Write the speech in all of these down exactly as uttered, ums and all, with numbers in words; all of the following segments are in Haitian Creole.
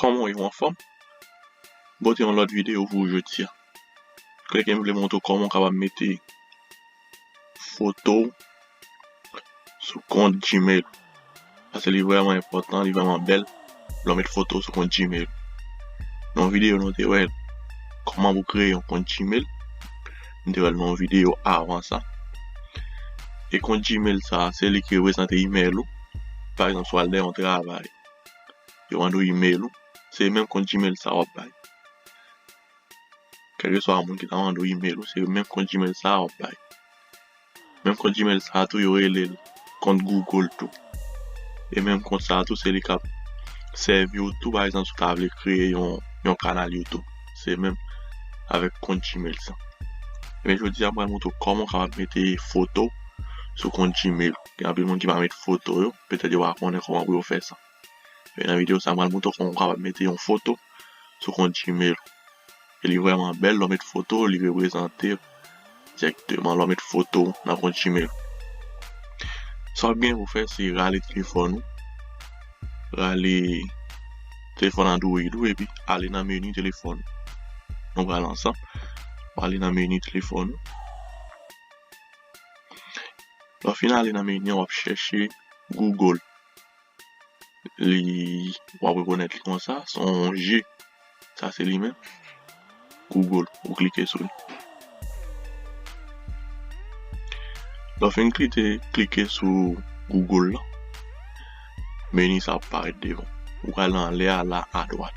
Kòman w ye, w anfòm? M pote yon lòt videyo pou ou jodi a. Kote ke m vle montre w kòman w kapab mete foto w sou kont Gmail. Paske li vrèman enpòtan, li vrèman bèl lè w met foto w sou kont Gmail. Nan yon videyo nou te wè kòman pou kreye yon kont Gmail. M te wè l nan yon videyo avan sa. E kont Gmail sa, se li ki reprezante email ou. Pa egzanp, si w al dèyè yon travay, yo mande w email ou, se menm kont Gmail sa w ap bay. Kèlkeswa moun ki ta mande w email ou, se menm kont Gmail sa w ap bay. Menm kont Gmail sa tou, yo rele l kont Google tou. E menm kont sa tou, se li k ap sèvi w tou, pa egzanp, si w ta vle kreye yon, yon kanal YouTube. Se menm avèk kont Gmail sa. Ebyen, jodi a, mwen pral montre w kòman w kapab mete foto w sou kont Gmail. Gen anpil moun ki pa met foto yo, petèt yo pa konnen kòman pou yo fè sa. Men nan videyo sa, mwen pral montre w kòman w kapab mete yon foto sou kont Gmail. E li vrèman bèl, lè w met foto, li reprezante w dirèkteman lè w met foto w nan kont Gmail. Sa w ap gen pou fè, se rale telefòn ou, rale telefòn Android ou, epi ale nan meni telefòn ou. Nou pral ansanm, w ale nan meni telefòn ou. Lè w fin ale nan meni an, w ap chèche Google. Li, w ap rekonèt li konsa, se yon G. Sa se li menm. Google, ou klike sou li. Lè w fin klike, klike sou Google la, meni sa ap parèt devan. Ou prale anlè a la, adwat.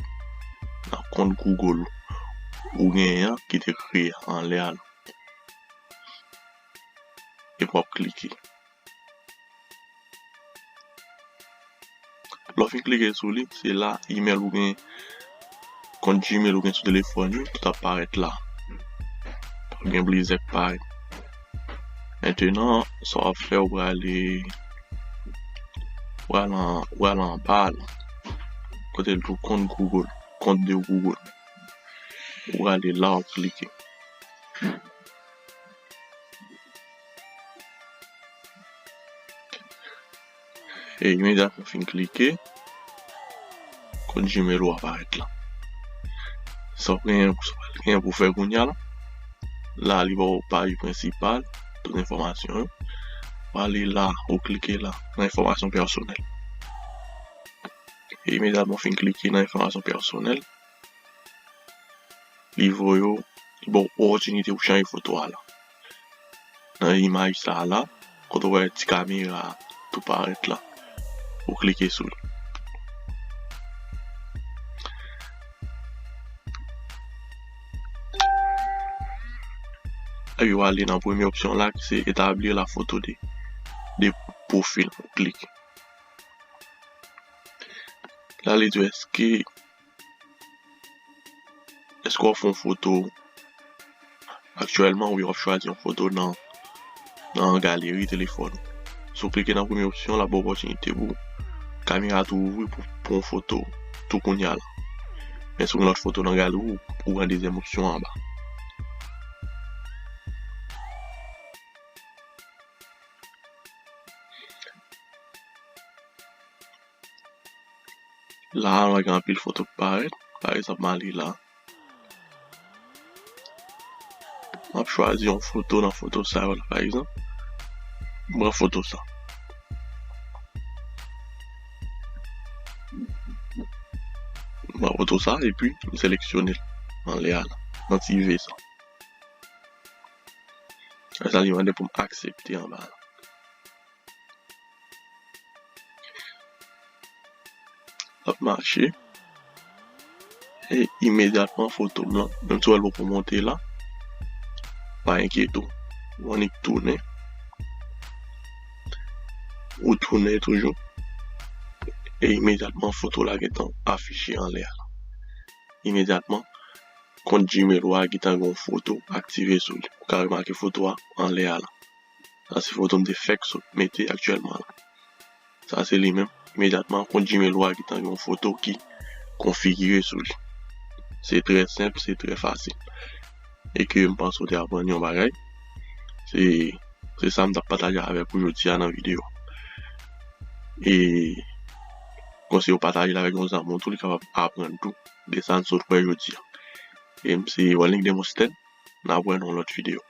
Nan kont Google ou genyen an ki te kreye anlè a la. Epi w ap klike. Lè w fin klike sou li, se la email ou gen, kont Gmail ou gen sou telefòn ou, tout ap parèt la. Gen plizyè k parèt. Mentenan, sa w ap fè, ou prale, ou prale an, ou prale anba la. Kote l tou kont Google, kont de Google. Ou prale la, w ap klike. E imedyatman w fin klike, kont Gmail ou aparèt la. Sa w genyen, sa w genyen pou fè kounye a la, la li ba w paj prensipal, tout enfòmasyon yo. Ou ale la, ou klike la, nan enfòmasyon pèsonèl. E imedyatman w fin klike nan enfòmasyon pèsonèl, li voye w, li ba w opòtinite pou chanje foto a la. Nan imaj sa a la, kote w wè ti kamera a tou parèt la, ou klike sou li. Epi w ale nan premye opsyon la, ki se établir la photo de, de profil. Ou klike. La, li di w èske, èske w ap fè yon foto aktyèlman oubyen w ap chwazi yon foto nan, nan galeri telefòn ou. Si w klike nan premye opsyon, l ap ba w opòtinite pou kamera tou ouvri pou, pou yon foto tou kounye a la. Men si w gen lòt foto nan galeri w, ou pran dezyèm opsyon anba. La a, w a gen anpil foto k parèt. Pa egzanp, m ale la. M ap chwazi yon foto nan foto sa yo la, pa egzanp. M pran foto sa. M pran foto sa, epi m seleksyone l anlè a la, nan ti V sa. Sa li mande pou m aksepte anba la. L ap mache. E imedyatman, foto m lan, menm si w wè l poko monte la, pa enkyete w. Ou annik tounen. Ou tounen toujou. E imedyatman, foto la gentan afiche anlè a la. Imedyatman, kont Gmail ou a gentan gen yon foto aktive sou li. Ou ka remake foto a anlè a la. Sa se foto m te fèk sot mete aktyèlman la. Sa se li menm. Imedyatman, kont Gmail ou a gentan gen yon foto ki konfigire sou li. Se trè senp, se trè fasil. E ke m panse w te aprann yon bagay. Se, se sa m t ap pataje avèk ou jodi a nan videyo. E Konsa ou pataje l avèk yon zanmi w tou, li kapab aprann tou de sa n sot wè jodi a. E m se Rolling Demosthène, n ap wè nan yon lòt videyo.